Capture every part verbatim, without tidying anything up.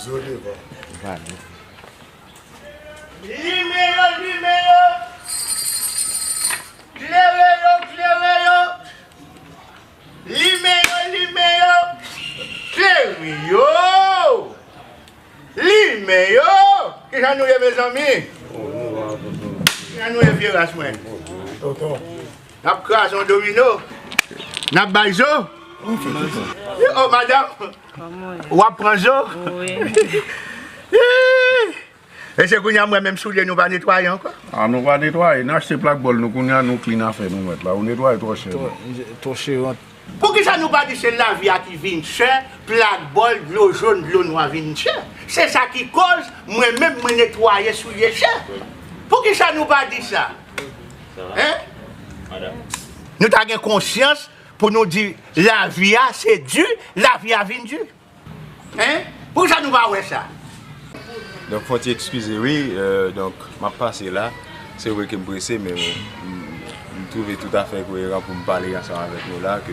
Limen yo, limen yo. Klere yo, klere yo. Limen yo, limen yo. Klere yo. Limen yo. Kijan nou ye, mezanmi? Kijan nou ye, vye ras mwen? N ap kraze yon domino. N ap bay zo. Oh, madanm. W ap pran zo? Wi. E se kounye a m wè menm soulye nou pa netwaye ankò. A, nou pa netwaye. N achte plak bòl nou, kounye a nou clean afè nou mèt la. Ou netwaye twò chè. Twò, twò chè. Poukisa nou pa di se lavi a ki vin chè, plak bòl, dlo jòn, dlo nwa vin chè? Se sa ki koz mwen menm mwen netwaye soulye chè. Poukisa nou pa di sa? Hein? Nou ta gen konsyans pou nou di lavi a se di, lavi a vin di. Hein? Poukisa nou pa wè sa? Donk, fò ti eskize, wi. Euh, donk, m ap pase la. Se vre ke m prese, men m, m, m twouve toutafè koyeran pou m pale ansanm avèk nou la. Ke,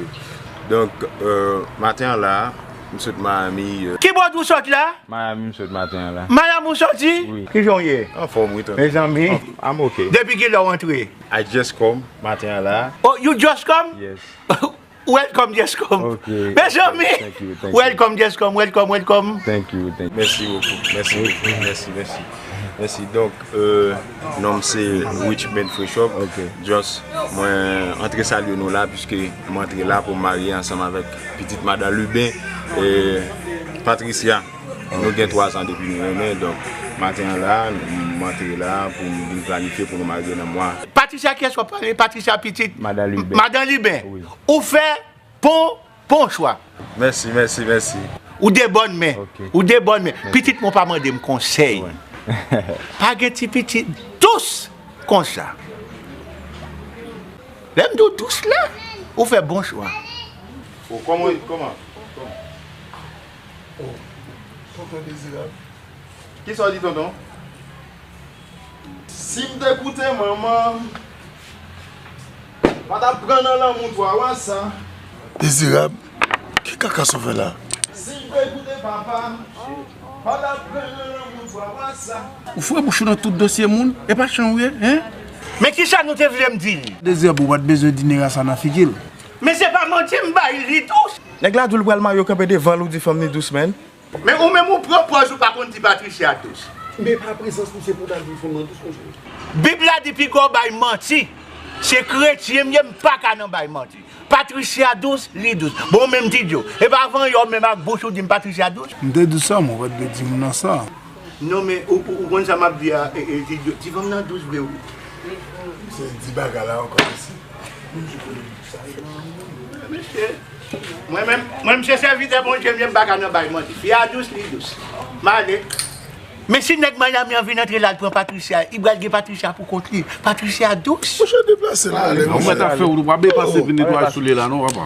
donk, euh, maten an la, m sot Miami. Euh, ki bò w sot la? Miami, m sot maten an la. Miami w soti? Wi. Kijan w ye? Anfòm, wi, tonton. Mezanmi. I'm okay. Depi kilè w antre? I just come maten an la. Oh, you just come? Yes. Welcome, Jescom. Ok. Mezanmi! Thank you, thank you. Welcome, Jescom. Welcome, welcome. Thank you, thank you. Mèsi bokou. Mèsi bokou. Mèsi, mèsi. Mèsi. Donk, euh, non m se Richmond Frechop. Ok. Just, mwen antre salye nou la, piske mwen antre la pou m marye ansanm avèk pitit madan Lubin, e Patricia. Nou gen twa zan depi nou renmen, donk, maten an la, m antre la pou m vin planifye pou nou marye nan mwa. Patricia, kiyès w ap pale? Patricia pitit Madan Liben. Madan Liben. Wi. Ou fè bon, bon chwa. Mèsi, mèsi, mèsi. Ou de bòn men. Ok. Ou de bòn men. Mèsi. Pitit mwen pa mande m konsèy. Wi. Pa gen ti pitit dous konsa. Lè m di w dous la, ou fè bon chwa. Oh, kòman, kòman? Oh, tonton Dezirab. Kisa w di, tonton? Si m te koute manman, m pa t ap pran nan lanmou twa wa sa. Dezirab, ki kaka sa w fè la? Si m te koute papa, m pa t ap pran nan lanmou twa wa sa. Ou foure bouch ou nan tout dosye moun, e pa chan w ye, en? Men kisa nou te vle m di li? Dezirab, ou pa t bezwen di nèg sa nan figi l. Men se pa manti m bay li tou. Nèg la di w l pral marye, w kanpe devan l, ou di fanm ni dous, man. Men ou menm ou pran pòz ou pa konn di Patricia dous. Men pa prezans misye pou w ta di fanm nan dous konsa. Bib la di piga w bay manti. Se kretyen m ye, m pa ka nan bay manti. Patricia dous, li dous. Bon, ou menm Ti Djo. E pa vanyè w menm ak bouch ou di m Patricia dous? M te dous sèlman, ou pa t dwe di moun nan sa. Non, men ou, ou, ou konn sa m ap di a, e, e, Ti Djo. Ti fanm nan dous vre, wi. Se di bagay la ankò, mesye. Mesye, mwen menm, mwen, m se sèvitè Bondye m ye, m pa ka nan bay manti. Fi a dous, li dous. M ale. Men si nèg Miami an vin antre la, l pran Patricia, li pral gen Patricia pou kont li. Patricia dous. Monchè, deplase la, ale, monchè. Ou mèt afè w, ou pa bezwen pase vin netwaye soulye la, non, papa.